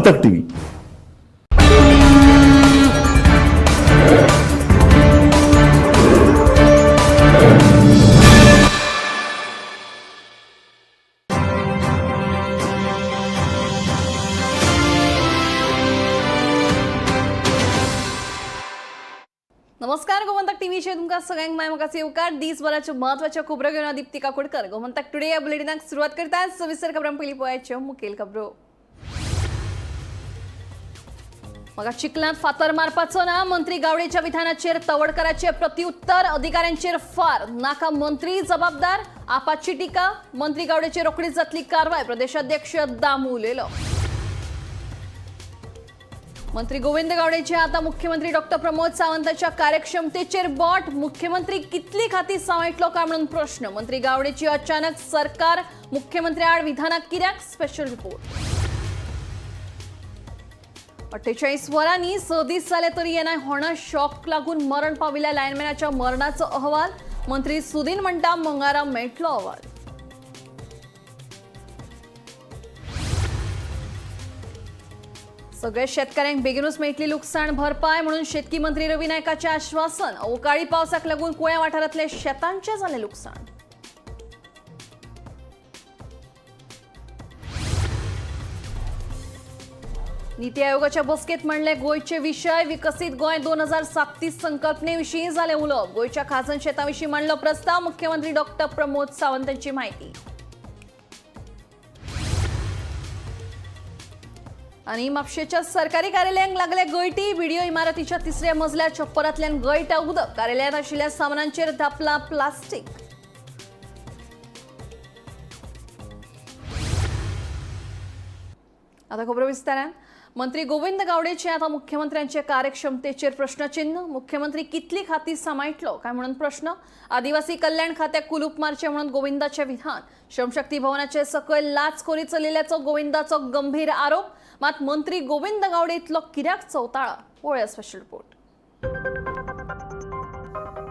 Gomantak TV. नमस्कार, गोमंतक टीव्हीचे तुमकां सगळ्यांक माय म्हाका येवकार. दिसभराच्यो म्हत्वाच्यो खबरो घेवन हांव दीप्ती काकोडकर. गोमंतक टुडे ह्या बुलेटिनाक सुरवात करता. सविस्तर खबरां. पयलीं पळयाच्यो मुखेल खबरो. म्हाका चिखलांत फातर मारपाचो ना, मंत्री गावडेच्या विधानाचेर तवडकराचे प्रत्युत्तर. अधिकाऱ्यांचेर फार, नाका मंत्री जबाबदार, आपाची टिका. मंत्री गावडेचेर रोखडीच जातली कारवाय, प्रदेशाध्यक्ष दामू उलयलो. मंत्री गोविंद गावडेचे आता मुख्यमंत्री डॉक्टर प्रमोद सावंताच्या कार्यक्षमतेचेर बोट. मुख्यमंत्री कितली खाती सांबाळटलो काय म्हणून प्रश्न. मंत्री गावडेची अचानक सरकार मुख्यमंत्री आड विधानाक कित्याक? Special report. 48 वरांनी 6 दीस जाले तरी येना होणा शॉक लागून मरण पाविल्ल्या लायनमॅनाच्या मरणाचो अहवाल. मंत्री सुदीन म्हणटा मंगारा मेळटलो अहवाल. सगळ्या शेतकऱ्यांक बेगीनूच मेळटली लुकसाण भरपाय म्हणून शेतकी मंत्री रवी नायकाचें आश्वासन. अवकाळी पावसाक लागून कुळ्या वाठारांतले शेतांचें जालें लुकसाण. नीती आयोगाच्या बसकेत म्हणले गोंयचे विशय. विकसीत गोंय 2037 संकल्पनेविशीं जालें उलोवप. गोंयच्या खाजन शेताविशीं मांडलो प्रस्ताव. मुख्यमंत्री डॉक्टर प्रमोद सावंत यांची माहिती. आणि म्हापशेच्या सरकारी कार्यालयांक लागले गळटी. बीडीओ इमारतीच्या तिसऱ्या मजल्या छप्परांतल्यान गळटा उदक. कार्यालयांत आशिल्ल्या सामानांचेर धापला प्लास्टीक. आता खबरो विस्तारान. मंत्री गोविंद गावडेचे आता मुख्यमंत्र्यांचे कार्यक्षमतेचेर प्रश्नचिन्ह. मुख्यमंत्री कितली खाती सांबाळटलो काय म्हणून प्रश्न. आदिवासी कल्याण खात्याक कुलूप मारचें म्हणून गोविंदाचे विधान. श्रमशक्ती भवनाचे सकयल लाचखोरी चलिल्ल्याचो गोविंदाचो गंभीर आरोप. मात मंत्री गोविंद गावडे इतलो कित्याक चवताळा? पळोवया स्पेशल रिपोर्ट.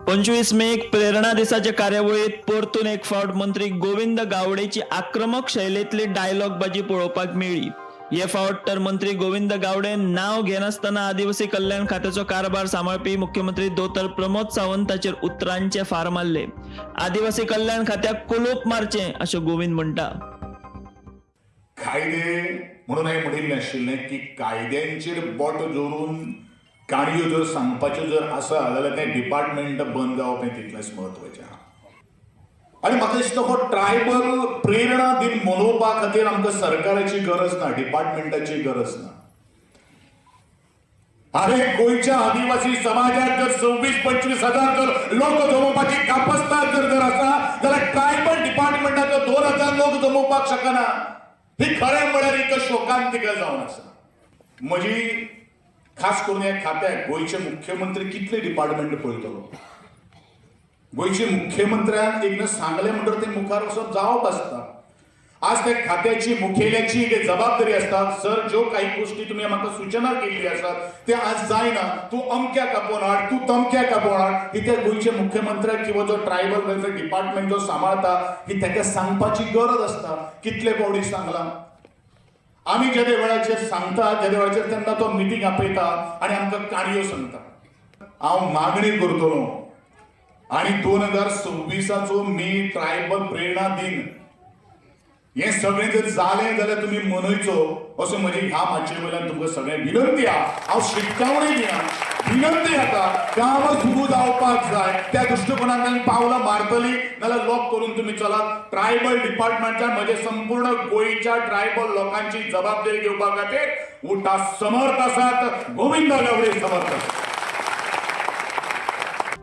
25 मेक प्रेरणा दिसाच्या कार्यावळीत परतून एक फावट मंत्री गोविंद गावडेची आक्रमक शैलीतली डायलॉग बाजी पळोवपाक मेळ्ळी. हे फावट तर मंत्री गोविंद गावडे नाव घेनासतना आदिवासी कल्याण खात्याचो कारभार सांबाळपी मुख्यमंत्री दोतोर प्रमोद सावंताचेर उतरांचे फार मारले. आदिवासी कल्याण खात्याक कुलूप मारचें अशें गोविंद म्हणटा. कायदे म्हणून हांवें म्हणिल्लें आशिल्लें की कायद्यांचेर बोट दवरून काणयो जर सांगपाच्यो जर आसा जाल्यार तें डिपार्टमेंट बंद जावप हें तितलेंच म्हत्वाचें आहा. आनी म्हाका दिसता हो ट्रायबल प्रेरणा दिन मनोवपा खातीर आमकां सरकाराची गरज ना, डिपार्टमेंटाची गरज ना. अरे, गोंयच्या आदिवासी समाजात जर 26-25 हजार जर लोक जमोवपाची कापस्ताद जर जर आसा जाल्यार ट्रायबल डिपार्टमेंटाचो 2000 लोक जमोवपाक शकना, ही खरें म्हळ्यार एक शोकांतिका जावन आसा. म्हजी खास करून ह्या खात्याक गोंयचे मुख्यमंत्री कितले डिपार्टमेंट पळयतलो? गोंयचे मुख्यमंत्र्यान एकदां सांगलें म्हणटकर ते मुखार वचप जावप आसता. आज त्या खात्याची मुखेल्याची एक जबाबदारी आसता. सर, ज्यो काही गोष्टी तुमी म्हाका सुचना केल्ली आसात ते आज जायना, तूं अमक्याक आपोवन हाड, तूं तमक्याक आपोवन हाड, ही त्या गोंयच्या मुख्यमंत्र्याक किंवा जो ट्रायबल वेलफेअर डिपार्टमेंट जो सांबाळता ही ताका सांगपाची गरज आसता. कितले फावटी सांगलां आमी? जेदे वेळाचेर सांगता जेदे वेळाचेर तेन्ना तो मिटींग आपयता आनी आमकां काणयो सांगता. हांव मागणी करतलो आनी 2026चो मे ट्रायबल प्रेरणा दिन हें सगळें जर जालें जाल्यार तुमी मनयचो असो म्हजी ह्या माचये वयल्यान तुमकां सगळें विनंती आहा. हांव शिटकावणी दिना, विनंती आसा. काम सुरू जावपाक जाय, त्या दृश्टिकोनांतल्यान पावलां मारतली नाल्यार लॉक करून तुमी चलात. ट्रायबल डिपार्टमेंटान म्हजे संपूर्ण गोंयच्या ट्रायबल लोकांची जबाबदारी घेवपा खातीर उठा. समर्थ आसात, गोविंद गावडे समर्थ आसात.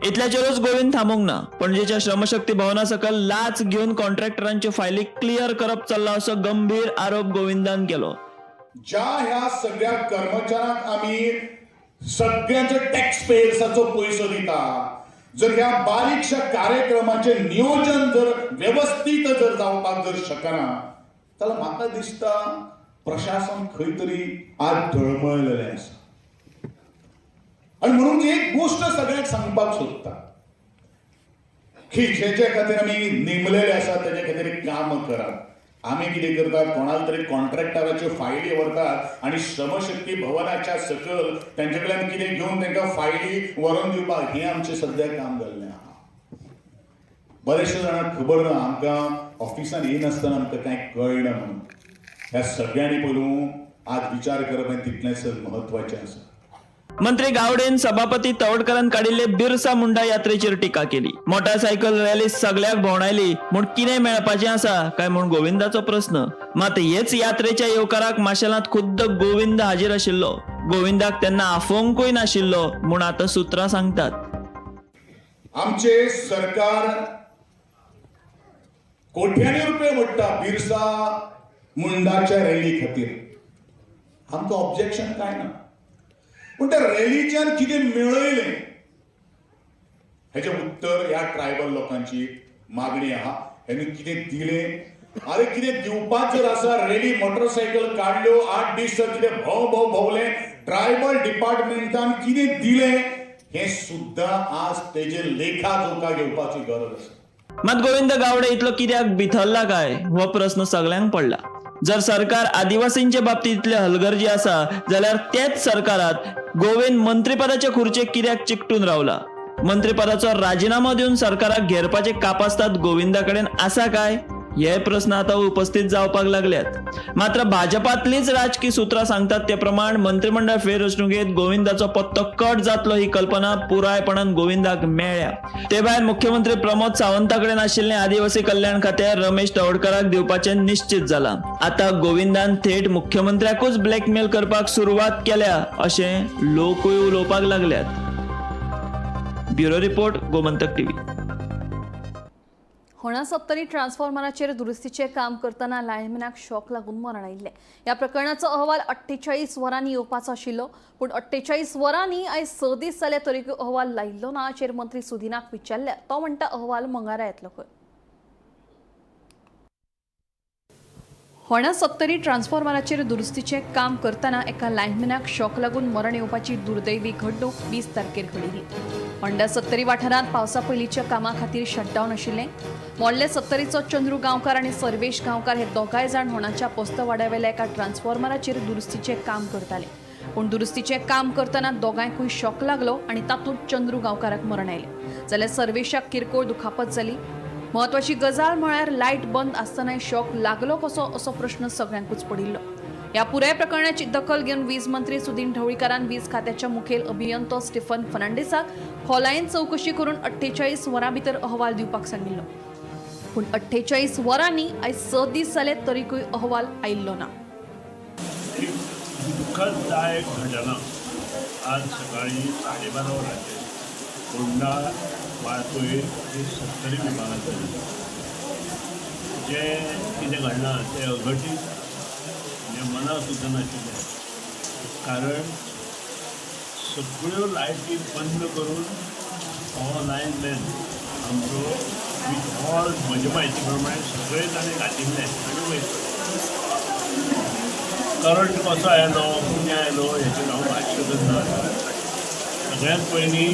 इतल्याचेरूच गोविंद थांबूंक ना. पणजेच्या श्रमशक्ती भवना सकल लाच घेवन कॉन्ट्रॅक्टरांच्यो फायली क्लियर करप चल्ला असो गंभीर आरोप गोविंदान केलो. ज्या ह्या सगळ्या कर्मचाऱ्यांक आमी सगळ्यांच्या टॅक्स पेयर्साचो पयसो दिता, जर ह्या बारीकशा कार्यक्रमाचें नियोजन जर वेवस्थीत जर जावपाक जर शकना जाल्यार म्हाका दिसता प्रशासन खंय तरी आज डळमळलेलें आसा. आनी म्हणून एक गोश्ट सगळ्यांक सांगपाक सोदता की जे जे खातीर आमी नेमलेले आसा तेजे खातीर काम करात. आमी कितें करतात, कोणाक तरी कॉन्ट्रॅक्टराच्यो फायली व्हरतात आनी श्रमशक्ती भवनाच्या सकयल तेंचे कडल्यान कितें घेवन तांकां फायली व्हरोन दिवपाक, हें आमचें सद्याक काम जाल्लें आहा. बरेचशे जाणांक खबर ना, आमकां ऑफिसान येयनासतना आमकां कांय कळना म्हणून. ह्या सगळ्यांनी पयलू आज विचार करप हें तितलेंच म्हत्वाचें आसा. मंत्री गावडेन सभापती तवडकरान काडिल्ले बिरसा मुंडा यात्रेचेर टिका केली. मोटारसायकल रॅली सगळ्याक भोंवडायली म्हूण कितें मेळपाचें आसा काय म्हूण गोविंदाचो प्रस्न. मात हेच यात्रेच्या येवकाराक माशेलांत खुद्द गोविंद हाजीर आशिल्लो. गोविंदाक तेन्ना आफोवंकूय नाशिल्लो म्हूण आतां सुत्रां सांगतात. आमचे सरकार कोट्यांनी रुपये मोडटा बिरसा मुंडाच्या रॅली खातीर, आमकां ऑब्जेक्शन काय ना, पूण त्या रॅलीच्यान कितें मेळयलें हेजें उत्तर ह्या ट्रायबल लोकांची मागणी आहा. हेणी कितें दिलें? अरे कितें दिवपाक जर आसा, रॅली मोटरसायकल काडल्यो, 8 दीस जर कितें भोंव भोंव भोंवलें, ट्रायबल डिपार्टमेंटान कितें दिलें हें सुद्दां आज तेजेर लेखा जोखा घेवपाची गरज आसा. मात गोविंद गावडे इतलो कित्याक बिथरला काय हो प्रस्न सगळ्यांक पडला. जर सरकार आदिवासींचे बाबतीत इतले हलगर्जी आसा जाल्यार तेच सरकारात गोविंद मंत्रीपदाचे खुर्चेक कित्याक चिकटून रावला? मंत्रीपदाचो राजिनामो दिवन सरकाराक घेरपाचे कापास्ताद गोविंदा कडेन आसा काय हे प्रस्न आता उपस्थित जावपाक लागल्यात. मात्र भाजपातलीच राजकी सुत्रां सांगतात ते प्रमाण मंत्रिमंडळ फेररचणुकेत गोविंदाचो पत्तो कट जातलो ही कल्पना पुरायपणान गोविंदाक मेळ्ळ्या. ते भायर मुख्यमंत्री प्रमोद सावंता कडेन आशिल्लें आदिवासी कल्याण खातें रमेश तवडकराक दिवपाचें निश्चित जालां. आता गोविंदान थेट मुख्यमंत्र्याकूच ब्लॅकमेल करपाक सुरवात केल्या अशें लोकूय उलोवपाक लागल्यात. Bureau report, Gomantak TV. Honda Sattari ट्रान्सफॉर्मराचेर दुरुस्तीचें काम करतना लायनमॅनाक शॉक लागून मरण आयिल्लें. ह्या प्रकरणाचो अहवाल 48 वरांनी येवपाचो आशिल्लो, पूण 48 वरांनी आयज 6 दीस जाले तरीकूय अहवाल लायिल्लो ना. हाचेर मंत्री सुदिनाक विचारल्यार तो म्हणटा अहवाल मंगळारा येतलो खंय. होंडा सत्तरी ट्रान्सफॉर्मराचेर दुरुस्तीचें काम करतना एका लायनमॅनाक शॉक लागून मरण येवपाची दुर्दैवी घडणूक 20 तारखेर घडिल्ली. होंडा सत्तरी वाठारांत पावसा पयलींच्या कामा खातीर शटडावन आशिल्लें. मोडले सत्तरीचो चंद्रू गांवकार आनी सर्वेश गांवकार हे दोगांय जाण होणाच्या पोस्तवाड्यावेल्या एका ट्रान्सफॉर्मराचेर दुरुस्तीचें काम करताले, पूण दुरुस्तीचें काम करतना दोगांयकूय शॉक लागलो आनी तातूंत चंद्रू गांवकाराक मरण आयलें, जाल्यार सर्वेशाक किरकोळ दुखापत जाली. म्हत्वाची गजाल म्हळ्यार लायट बंद आसतनाय शॉक लागलो कसो असो प्रश्न सगळ्यांकूच पडिल्लो. ह्या पुराय प्रकरणाची दखल घेवन वीज मंत्री सुदिन ढवळीकारान वीज खात्याच्या मुखेल अभियंतो स्टीफन फर्नांडीसाक खोलायेन चवकशी करून 48 वरां भितर अहवाल दिवपाक सांगिल्लो, पूण 48 वरांनी आयज 6 दीस जाले तरीकूय अहवाल आयिल्लो ना. एक दुःखदायक घटना आज सकाळी 12:30 वरांचेर होंडा वाळपय हे सत्तरी विभागांत जाली. जें कितें घडलां तें अघटीत, म्हणजे मनाक सुद्दां नाशिल्लें, कारण सगळ्यो लायटी बंद करून हो लायनमॅन आमचो विथ ऑल म्हजे म्हायती प्रमाणे सगळे ताणें घातिल्ले आनी वयता. करंट कसो आयलो, कितें आयलो हेचेर हांव भाश्य करना. सगळ्यांत पयलीं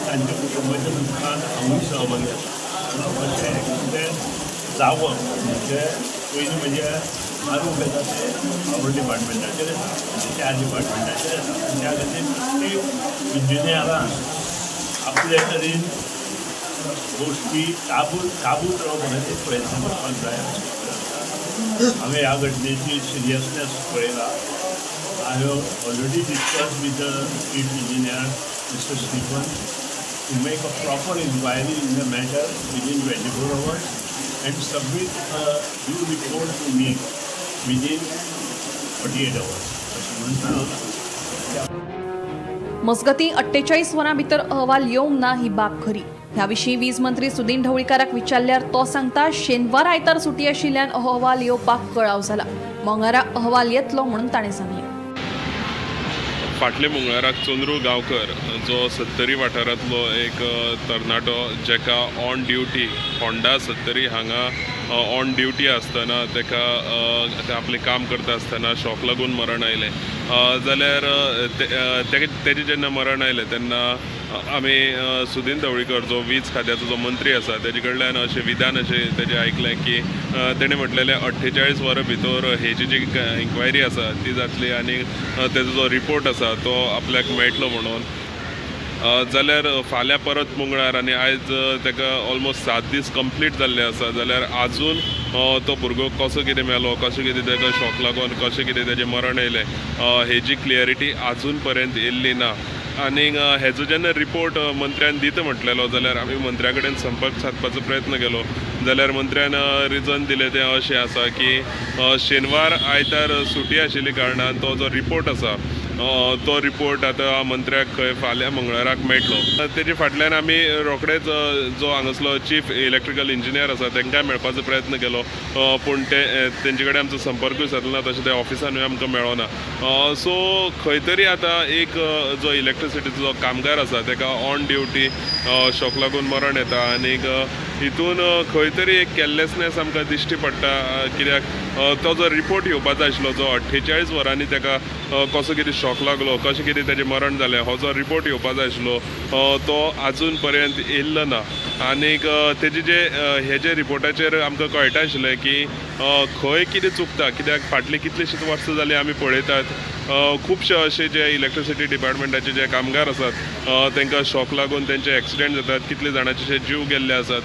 तांच्या कुटुंबाच्या दुख्खान हांवूय सहभागी आसा. अशें कितें जावप म्हणजे पयलीं म्हणजे आरोप येता ते पावर डिपार्टमेंटाचेर येता, म्हणजे त्या डिपार्टमेंटाचेर येता. त्या खातीर प्रत्येक इंजिनियरान आपले तरेन गोश्टी काबूत रावपा खातीर प्रयत्न करपाक जाय. हांवें ह्या घटनेची सिरियसनेस पळयला. I have already discussed with the chief engineer, Mr. Stephen, to make a proper inquiry in the matter within 24 hours and submit a due report to me within 48 hours. अशें म्हणून सांगलां. मजगतीं 48 वरां भितर अहवाल येवंक ना ही बाब खरी. ह्या विशीं वीज मंत्री सुदिन ढवळीकाराक विचारल्यार तो सांगता शेनवार आयतार सुटी आशिल्ल्यान अहवाल येवपाक कळाव जाला, मंगळारा अहवाल येतलो म्हणून ताणें सांगलें. फाटल्या मंगळाराक चंद्रू गांवकर जो सत्तरी वाठारांतलो एक तरणाटो, जेका ऑन ड्युटी होंडा सत्तरी हांगा ऑन ड्युटी आसतना तेका ते आपलें काम करता आसतना शॉक लागून मरण आयलें, जाल्यार तेजें जेन्ना मरण आयलें तेन्ना आमी सुदीन ढवळीकर जो वीज खात्याचो जो मंत्री आसा तेजे कडल्यान अशें विधान अशें तेजें आयकलें की तेणें म्हटलेलें 48 वरां भितर हेजी जी इन्क्वायरी आसा ती जातली आनी तेजो जो रिपोर्ट आसा तो आपल्याक मेळटलो म्हणून. जाल्यार फाल्यां परत मंगळार आनी आयज ताका ऑलमोस्ट 7 दीस कंप्लीट जाल्ले आसा, जाल्यार आजून तो भुरगो कसो कितें मेलो, कशें कितें ताका शॉक लागून कशें कितें ताजें मरण येयलें हेजी क्लियरिटी आजून पर्यंत येयल्ली ना. आनीक हेजो जेन्ना रिपोर्ट मंत्र्यान दिता म्हटलेलो जाल्यार आमी मंत्र्या कडेन संपर्क सादपाचो प्रयत्न केलो, जाल्यार मंत्र्यान रिजन दिलें तें अशें आसा की शेनवार आयतार सुटी आशिल्ली कारणान तो जो रिपोर्ट आसा तो रिपोर्ट आतां मंत्र्याक खंय फाल्यां मंगळाराक मेळटलो. तेजे फाटल्यान आमी रोखडेच जो हांगासलो चीफ इलेक्ट्रिकल इंजिनियर आसा तांकांय मेळपाचो प्रयत्न केलो, पूण ते तेंचे कडेन आमचो संपर्कूय सादलो ना, तशें ते ऑफिसानूय आमकां मेळोना. सो खंय तरी आतां एक जो इलेक्ट्रिसिटीचो जो कामगार आसा ताका ऑन ड्युटी शॉक लागून मरण येता आनीक हितून खंय तरी एक कॅरलेसनेस आमकां दिश्टी पडटा. कित्याक तो जो रिपोर्ट येवपाचो आशिल्लो जो 48 वरांनी ताका कसो कितें शॉक लागलो, कशें कितें ताजें मरण जालें, हो जो रिपोर्ट येवपाचो आशिल्लो तो आजून पर्यंत येयल्लो ना. आनीक तेजे जे हेजे रिपोर्टाचेर आमकां कळटा आशिल्लें की खंय कितें चुकता, कित्याक फाटलीं कितलींशींच वर्सां जालीं आमी पळयतात खुबशे अशे जे इलेक्ट्रिसिटी डिपार्टमेंटाचे जे कामगार आसात तांकां शॉक लागून तेंचे एक्सिडेंट जातात, कितले जाणांचे जीव गेल्ले आसात.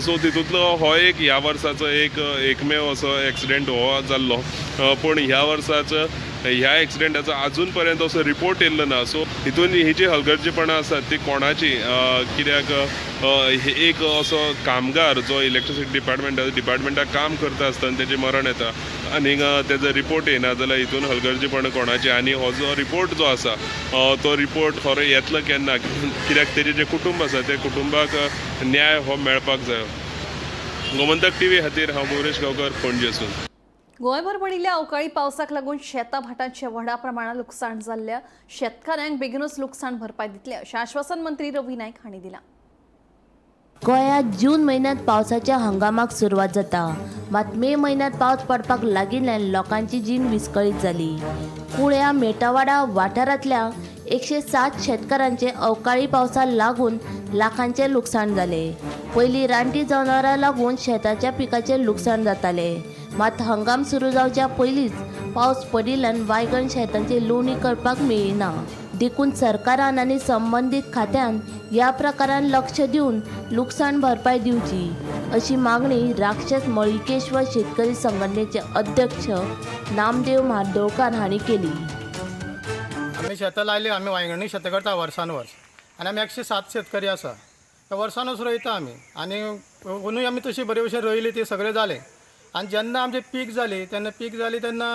सो तितूंतलो हो एक ह्या वर्साचो एक एकमेव असो एक्सिडेंट हो जाल्लो, पूण ह्या वर्साचो ह्या एक्सिडेंटाचो आजून पर्यंत असो रिपोर्ट येयल्लो ना. सो हितून ही जी हलगर्जीपणां आसात ती कोणाची, कित्याक एक असो कामगार जो इलेक्ट्रिसिटी डिपार्टमेंटाक काम करता आसतना तेजें मरण येता आनीक तेजो रिपोर्ट येयना जाल्यार हितून हलगर्जीपणां कोणाची. आनी हो जो रिपोर्ट जो आसा तो रिपोर्ट खरो येतलो केन्ना, कित्याक तेजें जें कुटुंब आसा त्या कुटुंबाक न्याय हो मेळपाक जायो. गोमंतक टीव्ही खातीर हांव गौरेश गांवकर, पणजेसून. गोंयभर पडिल्ल्या अवकाळी पावसाक लागून शेतां भाटांचें व्हडा प्रमाणात लुकसाण जाल्ल्या शेतकारांक बेगीनूच लुकसाण भरपाय दितले अशें आश्वासन मंत्री रवी नायक हांणी दिलां. गोंयांत जून म्हयन्यांत पावसाच्या हंगामाक सुरवात जाता, मात मे म्हयन्यांत पावस पडपाक लागिल्ल्यान लोकांची जीण विस्कळीत जाली. कुळ्या मेटावाडा वाठारांतल्या 107 शेतकारांचे अवकाळी पावसाक लागून लाखांचें लुकसाण जालें. पयलीं रानटी जनावरां लागून शेताच्या पिकाचें लुकसाण जातालें, मात हंगाम सुरू जावच्या पयलींच पावस पडिल्ल्यान वायगण शेतांची लुवणी करपाक मेळ्ळी ना. देखून सरकारान आनी संबंदीत खात्यान ह्या प्रकारान लक्ष दिवन लुकसाण भरपाय दिवची अशी मागणी राक्षस मळिकेश्वर शेतकरी संघटनेचे अध्यक्ष नामदेव म्हार्दोळकर हांणी केली. आमी शेतां लायली, आमी वांयगणी शेतां करता वर्सान वर्स आनी आमी 107 शेतकरी आसा, त्या वर्सानूच रोयता आमी आनी अंदूय आमी तशी बरे भशेन रोयली, ती सगळें जालें. आनी जेन्ना आमचें पीक जाली तेन्ना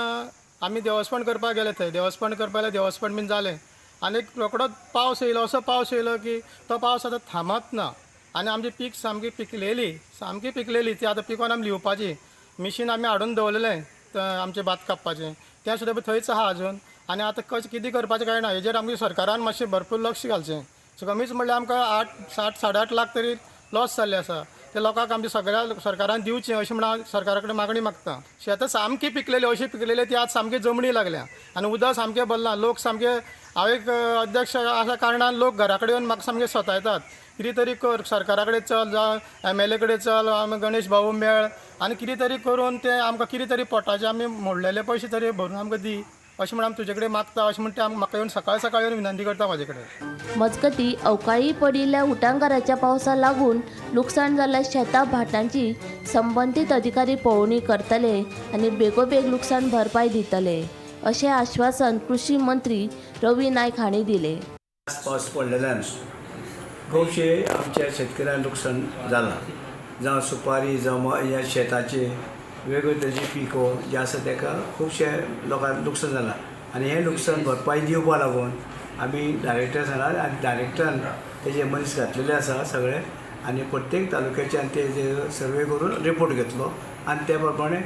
आमी देवस्पण करपाक गेले, थंय देवस्पण करपाक गेले, देवस्पण बीन जालें आनी रोकडोच पावस येयलो, असो पावस येयलो की तो पावस आतां थांबत ना आनी आमची पीक सामकी पिकलेली, ती आतां पिकोन आमी लिवपाची मिशीन आमी हाडून दवरलेलें आमचें भात कापपाचें, तें सुद्दां थंयच आहा अजून. आनी आतां कशें कितें करपाचें कळना, हेजेर आमकां सरकारान मातशें भरपूर लक्ष घालचें. सो कमीच म्हणल्यार आमकां 8, 7, 8.5 लाख तरी लॉस जाल्ले आसा, ते लोकांक आमच्या सगळ्या सरकारान दिवचें अशें म्हण हांव सरकारा कडेन मागणी मागता. शेतां सामकी पिकलेली, अशी पिकलेली ती आज सामकी जमणी लागल्या आनी उदक सामकें भरलां, लोक सामके, हांव एक अध्यक्ष आसा कारणान लोक घरा कडेन येवन म्हाका सामके सतायतात, कितें तरी कर, सरकारा कडेन चल, जावं एमएलए कडेन चल, आमी गणेश भाऊ मेळ आनी कितें तरी करून ते आमकां कितें तरी पोटाचे आमी मोडलेले पयशे तरी भरून आमकां दी अशें म्हण आमी तुजे कडेन मागता अशें म्हण ते म्हाका येवन सकाळ सकाळ येवन विनंती करता म्हाजे कडेन. मजगती अवकाळी पडिल्ल्या उटांगाराच्या पावसा लागून लुकसाण जाल्ल्या शेतां भाटांची संबंदीत अधिकारी पळोवणी करतले आनी बेगोबेग लुकसाण भरपाय दितले अशें आश्वासन कृषी मंत्री रवी नायक हांणी दिले. पावस पडलेल्यान खुबशे आमच्या शेतकऱ्यांक लुकसाण जालां, जावं सुपारी जावं ह्या शेताचे वेगवेगळे तरेचे पिको जे आसा ताका खुबशे लोकांक लुकसाण जालां आनी हें लुकसाण भरपाय दिवपा लागून आमी डायरेक्टर सांगला आनी डायरेक्टरान तेजे मनीस घातलेले आसा सगळे आनी प्रत्येक तालुक्याच्यान ते सर्वे करून रिपोर्ट घेतलो आनी त्या प्रमाणे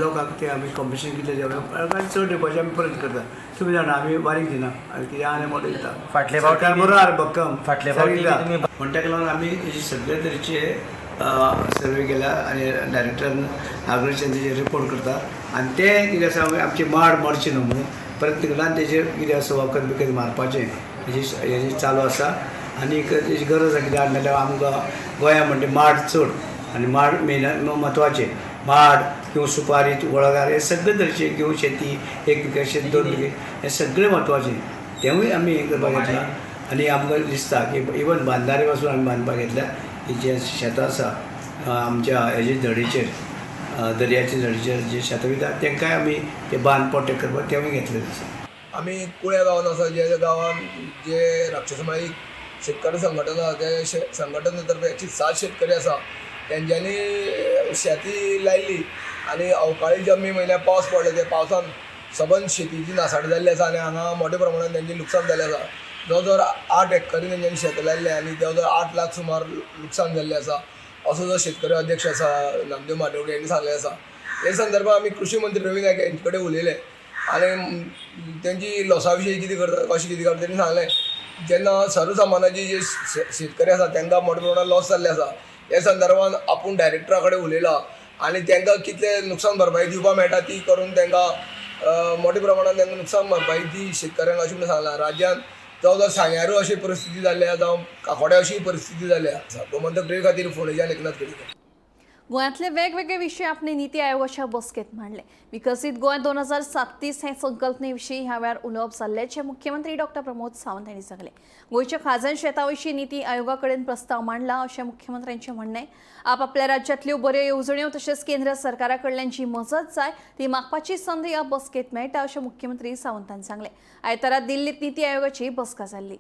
लोकांक ते आमी कॉम्पिटिशन कितलें जेवण चड दिवपाचें आमी प्रयत्न करता. तुमी जाणा आमी बारीक दिना आनी कितें आनी मोठो दिता, फाटले फावटी बरोबर भक्कम फाटले फावटी म्हण ताका लागून आमी तेजी सगळे तरेचे सर्वे केल्या आनी डायरेक्टरान आगळीच्यान तेजेर रिपोर्ट करता आनी ते कितें आसा आमची माड मरची न्हू म्हणून प्रयत्न करता आनी तेजेर कितें आसा वखद बिकद मारपाचें हेजी चालू आसा. आनी तेजी गरज आसा, कित्याक म्हणल्यार आमकां गोंया म्हणटा माड चड आनी माड मेन म्हत्वाचे, माड किंवा सुपारी, वळगार हे सगळे तरेचे किंवा शेती एक बिघा शेत 2 बिघे हे सगळे म्हत्वाचे, तेवूय आमी हें करपाक घेतलां. आनी आमकां दिसता की इवन बांदारे पासून आमी बांदपाक घेतल्या की जे शेतां आसा आमच्या हेजे धडीचेर, दर्याचे धडीचेर जे शेतां वयता तांकांय आमी ते बांद प्रोटेक्ट करपाक तेवूय घेतलेले आसा. आमी कुळ्या गांवांत आसा, जे गांवांत जे राक्षसमाळी शेतकरी संघटना आसा ते संघटने तर्फे 107 शेतकरी आसा, तेंच्यांनी शेती लायली आनी अवकाळी ज्या मे म्हयन्याक पावस पडलो त्या पावसान सबंद शेतीची नासाडी जाल्ली आसा आनी हांगा मोठ्या प्रमाणान तेंचें लुकसाण जाल्लें आसा. जवळ जवळ 8 एकरी तेंच्यांनी शेतां लायल्लें आनी जवळ जवळ 8 लाख सुमार लुकसाण जाल्लें आसा, असो जो शेतकरी अध्यक्ष आसा नामदेव माटोवडे यांनी सांगलें आसा. हे संदर्भात आमी कृषी मंत्री रवी नायक यांचे कडेन उलयले आनी तेंची लॉसा विशीं कितें करता कशें कितें करता तेणी सांगलें, जेन्ना सर्वसामान्याची जे शेतकरी आसा तांकां मोठ्या प्रमाणात लॉस जाल्ले आसा, हे संदर्भात आपूण डायरेक्टरा कडेन उलयला आनी तांकां कितले नुकसान भरपाई दिवपाक मेळटा ती करून तांकां मोठ्या प्रमाणात तांकां नुकसान भरपाई दी शेतकऱ्यांक अशें म्हणून सांगलां. राज्यांत जावं जावं सांग्यारूय अशी परिस्थिती जाल्या, जावं काकोड्या अशी परिस्थिती जाल्या. गोमंतक टीव्ही खातीर फोंडेच्यान एकनाथ केळकर. गोंयांतले वेगवेगळे विशय आपणे निती आयोगाच्या बसकेत मांडले. विकसीत गोंय 2037 हे संकल्पने विशीं ह्या वेळार उलोवप जाल्ल्याचें मुख्यमंत्री डॉक्टर प्रमोद सावंत हांणी सांगलें. गोंयच्या खाजन शेता विशीं निती आयोगा कडेन प्रस्ताव मांडला अशें मुख्यमंत्र्यांचें म्हणणें. आपापल्या राज्यांतल्यो बऱ्यो येवजण्यो तशेंच केंद्र सरकारा कडल्यान जी मजत जाय ती मागपाची संद ह्या बसकेत मेळटा अशें मुख्यमंत्री सावंतान सांगलें. आयतारा दिल्लीत निती आयोगाची बसका जाल्ली.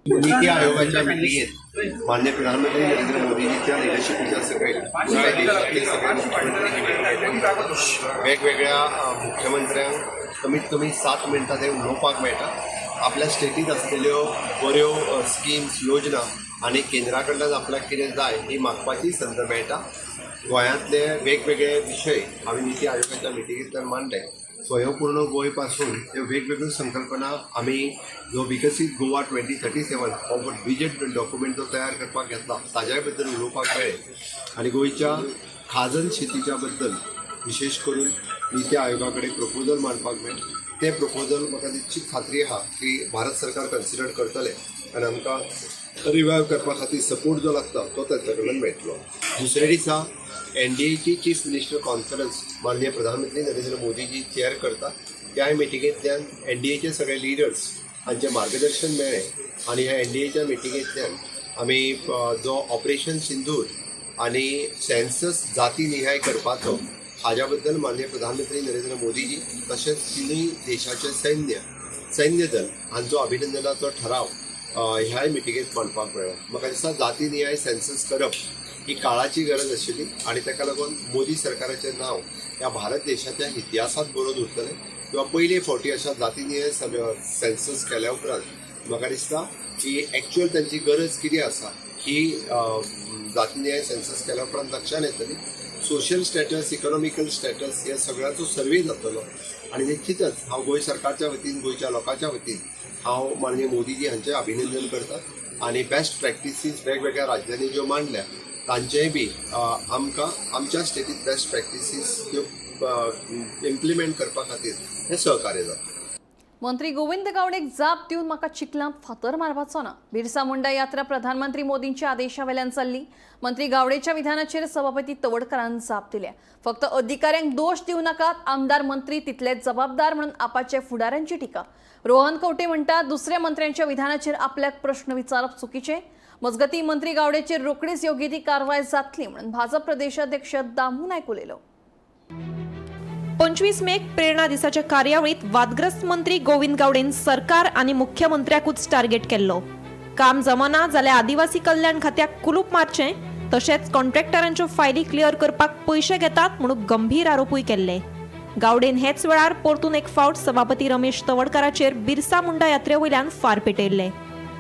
नीती आयोगाच्या मिटिंगेत माननीय प्रधानमंत्री नरेंद्र मोदीजीच्या लिडरशिपीच्या सकयल पुराय देशातले सगळे मुख्यमंत्री ही मिटींग अटेंड करतात. वेगवेगळ्या मुख्यमंत्र्यांक कमीत कमी 7 मिनटां ते उलोवपाक मेळटा. आपल्या स्टेटीत आसलेल्यो बऱ्यो स्किम्स, योजना आनी केंद्रा कडल्यान आपल्याक कितें जाय ही मागपाची संद मेळटा. गोंयांतले वेगवेगळे विशय हांवें निती आयोगाच्या मिटिंगेंतल्यान मांडले. स्वयंपूर्ण गोंय पासून त्यो वेगवेगळ्यो संकल्पना आमी जो विकसीत गोवा 2037 हो विजन डॉक्युमेंट जो तयार करपाक घेतला ताज्याय बद्दल उलोवपाक मेळ्ळें आनी गोंयच्या खाजन शेतीच्या बद्दल विशेश करून निती आयोगा कडेन प्रपोजल मांडपाक मेळ्ळें. तें प्रपोजल म्हाका निश्चीत खात्री आहा की भारत सरकार कन्सिडर करतलें आनी आमकां रिवायव करपा खातीर सपोर्ट जो लागता तो तांच्या कडल्यान मेळटलो. दुसऱ्या दिसा एनडीएची चीफ मिनिस्टर कॉन्फरन्स माननीय प्रधानमंत्री नरेंद्र मोदीजी चेअर करता. त्याय मिटिंगेंतल्यान एनडीएचे सगळे लिडर्स हांचें मार्गदर्शन मेळ्ळें आनी ह्या एनडीएच्या मिटिंगेंतल्यान आमी जो ऑपरेशन सिंदूर आनी सेन्सस जाती निहाय करपाचो हाज्या बद्दल माननीय प्रधानमंत्री नरेंद्र मोदीजी तशेंच तिनूय देशाचे सैन्य दल हांचो अभिनंदनाचो ठराव ह्याय मिटिंगेंत मांडपाक मेळ्ळो. म्हाका दिसता जाती निहाय सेन्सस करप ही काळाची गरज आशिल्ली आनी ताका लागून मोदी सरकाराचें नांव ह्या भारत देशाच्या इतिहासांत बरोवन उरतलें किंवा पयले फावटी अशा जाती निहाय सेन्सस केल्या उपरांत म्हाका दिसता की एक्चुअल तांची गरज कितें आसा ही जाती निहाय सेन्सस केल्या उपरांत लक्षांत येतली. सोशल स्टेटस, इकॉनॉमिकल स्टेटस ह्या सगळ्याचो सर्वे जातलो आनी निश्चितच हांव गोंय सरकारच्या वतीन, गोंयच्या लोकांच्या वतीन हांव माननीय मोदीजी हांचें अभिनंदन करता आनी बेस्ट प्रॅक्टिसीस वेगवेगळ्या राज्यांनी ज्यो मांडल्या तांचेय बी आमकां आमच्या स्टेटीत बेस्ट प्रॅक्टिसीस त्यो इम्प्लिमेंट करपा खातीर हें सहकार्य जाता. मंत्री गोविंद गावडेक जाप दिवन म्हाका चिखलांत फातर मारपाचो ना. बिरसा मुंडा यात्रा प्रधानमंत्री मोदींच्या आदेशावेल्यान चल्ली. मंत्री गावडेच्या विधानाचेर सभापती तवडकरान जाप दिल्या. फक्त अधिकाऱ्यांक दोश दिवं नाकात, आमदार मंत्री तितलेच जबाबदार म्हणून आपाच्या फुडाऱ्यांची टिका. रोहन खंवटे म्हणटात दुसऱ्या मंत्र्यांच्या विधानाचेर आपल्याक प्रश्न विचारप चुकीचें. मजगतीं मंत्री गावडेचेर रोखडीच योग्य ती कारवाय जातली म्हणून भाजप प्रदेशाध्यक्ष दामू नायक उलयलो. 25 मेक प्रेरणा दिसाच्या कार्यावळीत वादग्रस्त मंत्री गोविंद गावडेन सरकार आनी मुख्यमंत्र्याकूच टार्गेट केल्लो. काम जमना जाल्यार आदिवासी कल्याण खात्याक कुलूप मारचें, तशेंच कॉन्ट्रॅक्टरांच्यो फायली क्लियर करपाक पयशे घेतात म्हणून गंभीर आरोपूय केल्ले. गावडेन हेच वेळार परतून एक फावट सभापती रमेश तवडकाराचेर बिरसा मुंडा यात्रे वयल्यान फार पेटयल्ले.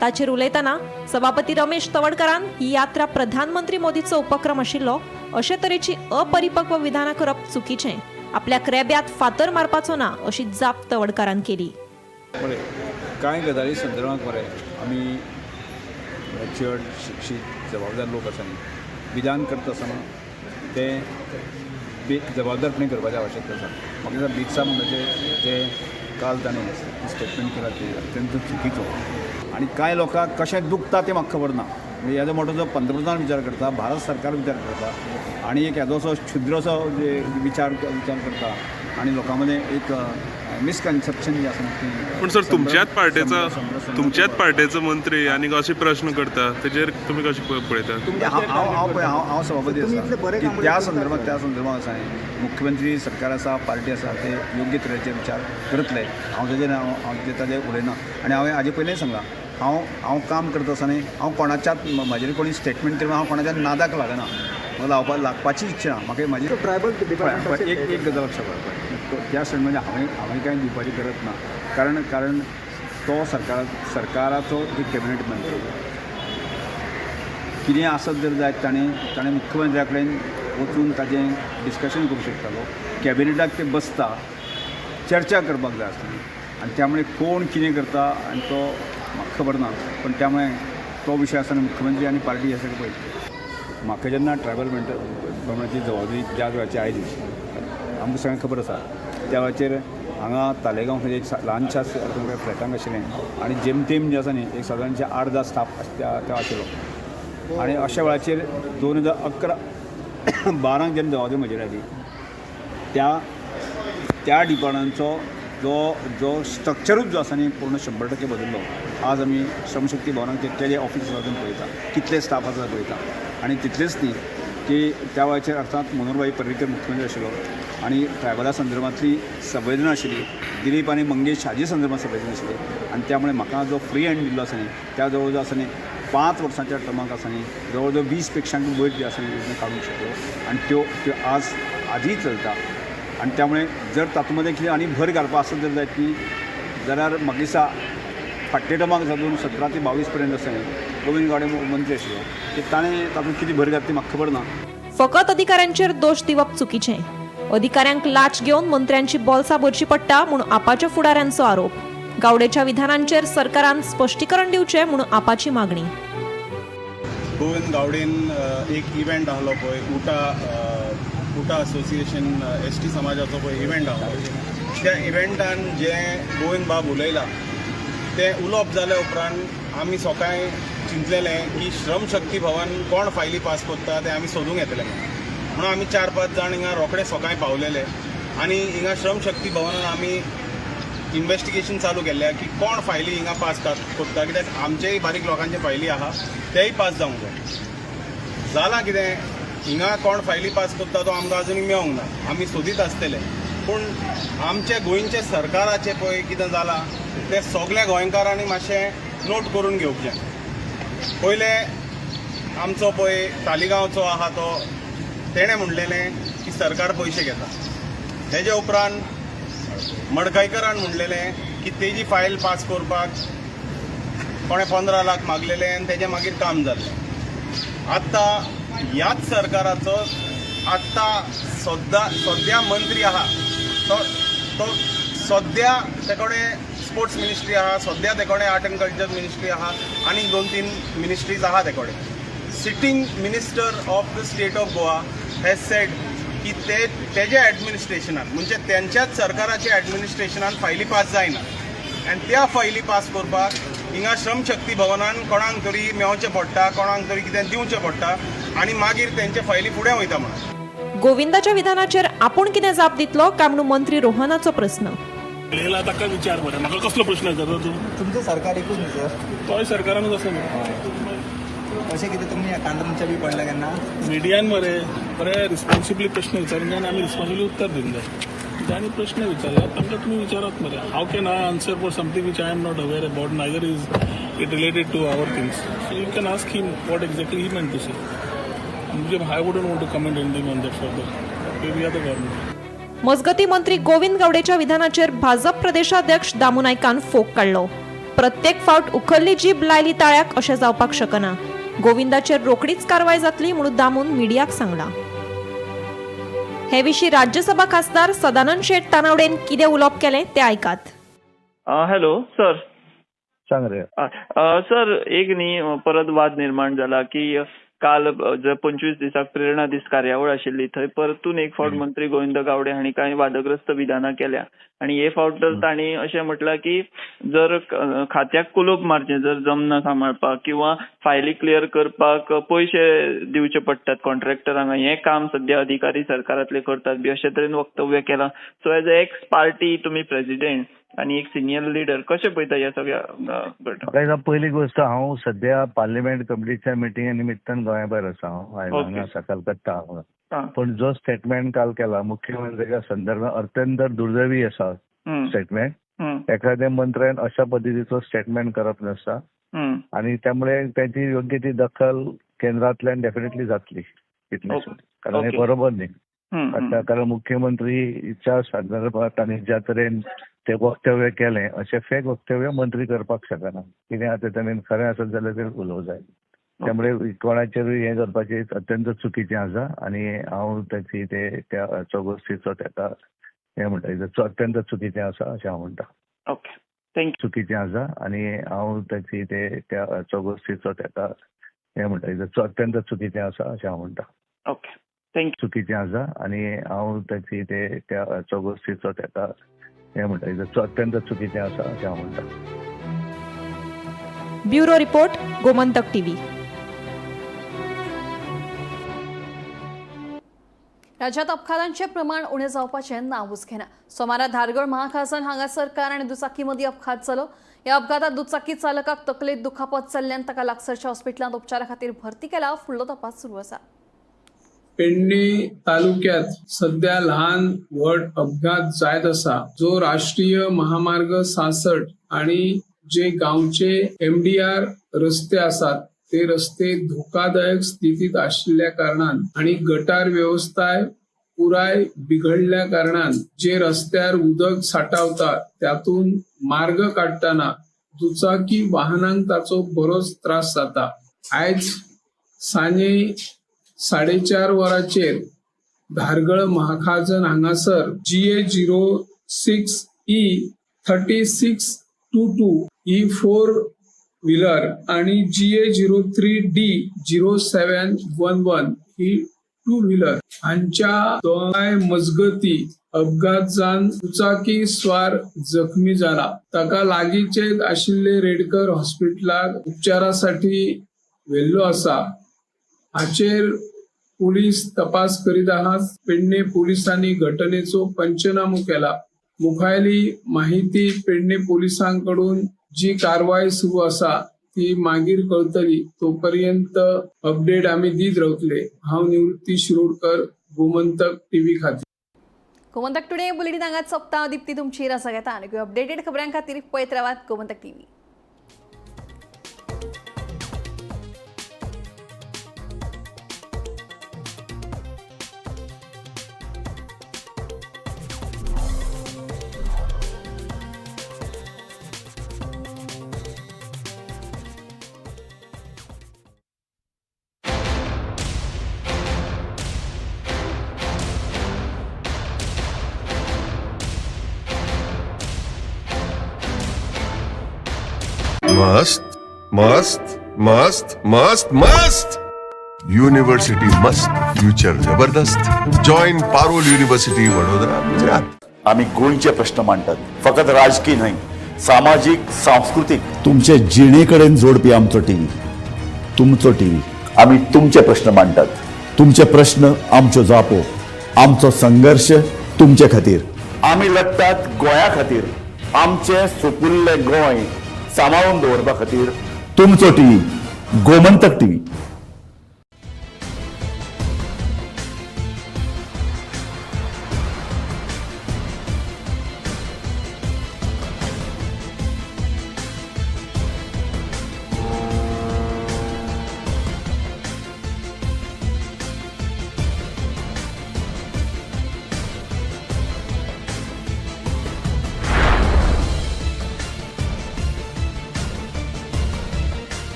ताचेर उलयतना सभापती रमेश तवडकारान ही यात्रा प्रधानमंत्री मोदीचो उपक्रम आशिल्लो, अशे तरेची अपरिपक्व विधानां करप चुकीचें, आपल्याक रेब्यात फातर मारपाचो ना अशी जाप तवडकारान केली. पळय, कांय गजाली संदर्भात मरे आमी मॅच्युअर्ड, शिक्षीत, जबाबदार लोक आसा न्ही, विधान करता आसतना तें जबाबदारपणे करपाची आवश्यकता आसा. म्हाका दिसता बिरसा मुंडाचें जें काल ताणें स्टेटमेंट केला ते अत्यंत चुकीचो आनी कांय लोकांक कशें दुखता तें म्हाका खबर ना. म्हणजे येदो मोटो जो पंतप्रधान विचार करता, भारत सरकार विचार करता आनी एक येदोसो क्षुद्रसो विचार विचार करता आनी लोकां मदें एक मिसकन्सेप्शन जें आसा तें. पूण सर, तुमच्याच पार्टेचो मंत्री आनी अशे प्रश्न करता, तेजेर तुमी कशें पळयतात? हांव हांव हांव पळय, हांव हांव सभापती आसा की त्या संदर्भात आसा मुख्यमंत्री, सरकार आसा, पार्टी आसा, ते योग्य तरेचे विचार करतले. हांव ताजेर हांव हांव ताजेर उलयना. आनी हांवें हाजे पयलींय सांगलां, हांव हांव काम करता आसतना हांव कोणाच्याच, म्हजेर कोणी स्टेटमेंट केलें, हांव कोणाच्या नादाक लागना. म्हाका लावपा लागपाची इच्छा ना. म्हाका म्हाजी ट्रायबल पळय, एक एक गजाल लक्षात दवर. त्या स्टेटमेंट हांवें कांय दिवपाची गरज ना, कारण कारण तो सरकाराचो एक कॅबिनेट मंत्री. कितें आसत जर जायत, ताणें ताणें मुख्यमंत्र्या कडेन वचून ताजें डिस्कशन करूं शकतालो. कॅबिनेटाक ते बसता, चर्चा करपाक जाय आसली. आनी त्यामुळे कोण कितें करता आनी तो म्हाका खबर ना, पण त्यामुळे तो विशय आसतना मुख्यमंत्री आनी पार्टी हे सगळें पळयतली. म्हाका जेन्ना ट्रायबल भवनाची जबाबदारी ज्या वेळाचेर आयली, आमकां सगळ्यांक खबर आसा, त्या वेळाचेर हांगा तालेगांव खंय एक ल्हानशा तुमकां फ्लॅटांक आशिल्लें आनी जेमतेम जें आसा न्ही, एक सादारणशे 8-10 स्टाफ त्या त्या आशिल्लो. आनी अशा वेळाचेर 2011-12क जेन्ना जबाबदारी म्हजेर आयली, त्या त्या डिपार्टमेंटाचो जो जो स्ट्रक्चरूच जो आसा न्ही, पूर्ण 100% बदल्लो. आज आमी श्रमशक्ती भवनाक तेजे ऑफीस आसा थंय पळयता, कितले स्टाफ आसा पळयता. आनी तितलेंच न्ही की त्या वेळाचेर अर्थात मनोहरभाई पर्रीकर मुख्यमंत्री आशिल्लो आनी ट्रायबला संदर्भांतली संवेदना आशिल्ली, दिलीप आनी मंगेश हाजे संदर्भात संवेदना आशिल्ली. आनी त्यामुळे म्हाका जो फ्री हँड दिल्लो आसा न्ही, त्या जवळ जवळ आसा न्ही, 5 वर्सांच्या टर्माक आसा न्ही, जवळ जवळ 20 पेक्षांक वयर जे आसा न्ही योजना काडूंक शकलो. आनी त्यो त्यो आज आजूय चलता. आनी त्यामुळे जर तातूंत मदें कितें आनी भर घालपा आसत जर जायत न्ही जाल्यार म्हाका दिसता फाटल्या टर्माक 2017 ते 22 पर्यंत आसा न्ही, गोविंद गावडे मंत्री आशिल्लो की ताणें तातूंत कितें भर घातली म्हाका खबर ना. फकत अधिकाऱ्यांचेर दोश दिवप चुकीचें. अधिकाऱ्यांक लाच घेवन मंत्र्यांची बोल्सां भरची पडटा म्हूण आपाच्या फुडाऱ्यांचो आरोप. गावडेच्या विधानांचेर सरकारान स्पश्टीकरण दिवचें म्हूण आपाची मागणी. गोविंद गावडेन एक इव्हेंट आहलो पळय, उटा उटा असोसिएशन एसटी समाजाचो पळय इव्हेंट आहलो, त्या इव्हेंटान जे गोविंद बाब उलयला तें उलोवप जाल्या उपरांत आमी सकाळी चिंतलेलें की श्रमशक्ती भवन कोण फायली पास करता तें आमी सोदूंक येतले म्हणून. म्हणून आमी चार पांच जाण हिंगा रोखडे सकाळी पावलेले आनी हिंगा श्रमशक्ती भवनान आमी इन्वेस्टिगेशन चालू केल्लें की कोण फायली हिंगा पास करता, कित्याक आमचेय बारीक लोकांचे फायली आहा, तेय पास जावंक जाय. जालां कितें, हिंगा कोण फायली पास करता तो आमकां अजून मेळोंक ना. आमी सोदीत आसतले. पूण आमच्या गोंयच्या सरकाराचें पळय कितें जालां तें सगल्या गोंयकारांनी मातशें नोट करून घेवचें. पयलें आमचो पळय तालिगांवचो आहा तो, तेणें म्हणलेलें की सरकार पयशे घेता. तेजे उपरांत मडकयकरान म्हणलेलें की तेजी फायल पास करपाक कोणें 15 लाख मागलेले आनी तेजें मागीर काम जाल्लें. आतां ह्याच सरकाराचो आतां सद्दा सद्या मंत्री आहा तो तो सद्या ते कडेन स्पोर्ट्स मिनिस्ट्री आहा, सद्या ते कडेन आर्ट एंड कल्चर मिनिस्ट्री आहा आनी दोन तीन मिनिस्ट्रीज आहा ते कडेन. Sitting minister of the state of Goa has said की ते तेज्या एडमिनिस्ट्रेशनान, म्हणजे तेंच्याच सरकाराच्या एडमिनिस्ट्रेशनान फायली पास जायना आनी त्या फायली पास करपाक हिंगा श्रमशक्ती भवनान कोणाक तरी मेवचें पडटा, कोणाक तरी कितें दिवचें पडटा आनी मागीर तेंचे फायली फुडें वयता म्हणून. गोविंदाच्या विधानाचेर आपूण कितें जाप दितलो काय म्हणून मंत्री रोहनाचो प्रस्न. उलयला ताका विचार मरे, म्हाका कसलो प्रश्न विचारता तूं? तुमचं सरकार एकूच न्ही सर? तोय सरकारानूच आसा न्हू. अशें कितें तुमी कांदूनच्या बी पडला केन्ना? मिडियान मरे बरे रिस्पॉन्सिबली प्रश्न विचारून जाय आनी आमी रिस्पॉन्सिबली उत्तर दिवंक जाय. जांणी प्रश्न विचारला तांकां तुमी विचारात मरे. How can I answer for something which I am not aware about, neither is it related to our things? So you can ask him what exactly he meant to say. म्हणजे I wouldn't want to comment anything on that further. We are the government. मजगती, मंत्री गोविंद गावडेच्या विधानाचेर भाजप प्रदेशाध्यक्ष दामू नायकान फोग काडलो. प्रत्येक फावट उखल्ली जीब लायली ताळ्याक अशें जावपाक शकना. गोविंदाचेर रोखडीच कारवाय जातली म्हणून दामून मिडियाक सांगलां. हे विशीं राज्यसभा खासदार सदानंद शेट तानावडेन कितें उलोवप केलें तें आयकात. Hello sir. सांग रे. सर, एक न्ही परत वाद निर्माण जाला की काल जे 25 दिसाक प्रेरणा दीस कार्यावळ आशिल्ली थंय परतून एक फावट मंत्री गोविंद गावडे हांणी कांय वादग्रस्त विधानां केल्या आनी हे फावट तर तांणी अशें म्हटलां की जर खात्याक कुलूप मारचें जर जमना सांबाळपाक किंवा फायली क्लियर करपाक पयशे दिवचे पडटात कॉन्ट्रॅक्टरांक, हें काम सद्या अधिकारी सरकारांतले करतात बी अशे तरेन वक्तव्य केलां. So as a ex party तुमी प्रेजिडेंट आनी एक सिनियर लिडर कशें पळयता ह्या सगळ्या म्हाका पयली गोश्ट, हांव सद्या पार्लिमेंट कमिटीच्या मिटिंगे निमित्तान गोंया भायर आसा. हांव हांगा आसा कलकत्ता. पण जो स्टेटमेंट काल केला मुख्यमंत्र्याच्या संदर्भात अत्यंत दुर्दैवी आसा स्टेटमेंट. एखाद्या मंत्र्यान अशा पद्दतीचो स्टेटमेंट करप नासता आनी त्यामुळे त्याची योग्य ती दखल केंद्रांतल्यान डेफिनेटली जातली इतलें, कारण हे बरोबर न्ही. कारण मुख्यमंत्रीच्या संदर्भात तांणी ज्या तरेन ते वक्तव्य केलें अशें फेक वक्तव्य मंत्री करपाक शकना. कितें आतां ताणें खरें आसत जाल्यार ते उलोवंक जाय. त्यामुळे कोणाचेरूय हें करपाचें अत्यंत चुकीचें आसा आनी हांव ताची ते त्या गोश्टीचो ताका हें म्हणटा, अत्यंत चुकीचें आसा अशें हांव म्हणटा. Okay, thank you. चुकीचें आसा आनी हांव ताची ते त्या गोश्टीचो ताका हें म्हणटा, अत्यंत चुकीचें आसा अशें हांव म्हणटा. Okay, thank you. चुकीचें आसा आनी हांव ताची ते त्या गोश्टीचो ताका हें म्हणटा, अत्यंत चुकीचें आसा अशें हांव म्हणटा. Bureau report, Gomantak TV. राज्यात अपघातांचे प्रमाण उणें जावपाचें नांवूच घेना. सोमारा धारगळ महाखाजन हांगा सरकार आनी दुचाकी मदीं अपघात जालो. ह्या अपघातात दुचाकी चालकाक तकलेंत दुखापत जाल्ल्यान ताका लागसरच्या हॉस्पिटलांत उपचारा खातीर भरती केला. फुडलो तपास सुरू आसा. पेडणे तालुक्यात सध्या लहान व्हड अपघात जायत आसा. जो राष्ट्रीय महामार्ग 66 आणि जे गावचे MDR रस्ते आसात ते रस्ते धोकादायक स्थितीत आशिल्ल्या कारणान आणि गटार व्यवस्था पुराय बिघडल्या कारणान जे रस्त्यार उदक साठावता त्यातून मार्ग काडटना दुचाकी वाहनांक ताचो बरोच त्रास जाता. आयज सांजे 4:30 वरांचेर धारगळ महाखाजन हांगासर GA 06 E 3622 ही 4 व्हीलर आणि GA 03 D 0711 ही 2 व्हीलर हांच्या दोगांय मजगती अपघात जावन दुचाकी स्वार जखमी जाला. ताका लागींचेच आशिल्ले रेडकर हॉस्पिटलाक उपचारासाठी व्हेल्लो आसा. हाचेर पोलीस तपास करीत आहात. पेडणे पोलिसांनी घटनेचो पंचनामो केला. मुखायली माहिती पेडणे पोलिसांकडून जी कारवाय सुरू आसा ती मागीर कळतली. तोपर्यंत अपडेट आमी दीत रावतले. हांव निवृत्ती शिरोडकर, गोमंतक टीव्ही खातीर. गोमंतक टुडे बुलेटिन हांगाच सोंपता. दीप्ती तुमची रजा घेता आनी अपडेटेड खबरां खातीर पळयत रावात गोमंतक टीव्ही. मस्त मस्त मस्त मस्त मस्त युनिव्हर्सिटी मस्त, फ्युचर जबरदस्त. Join Parul university, Vadodara, Gujarat. आम्ही गोंयचे प्रश्न मांडटात, फकत राजकीय न्हय, सामाजीक, सांस्कृतीक. तुमचे जिणेकडेन जोडपी आमचो टीव्ही, तुमचो टीव्ही. आम्ही तुमचे प्रश्न मांडटात, तुमचे प्रश्न आमच्यो जापो, आमचो संघर्श तुमचे खातीर. आमी लढटात गोंया खातीर, आमचें सुपुल्लें गोंय सांबाळून दवरपा खातीर. तुमचो टीव्ही, गोमंतक टीव्ही.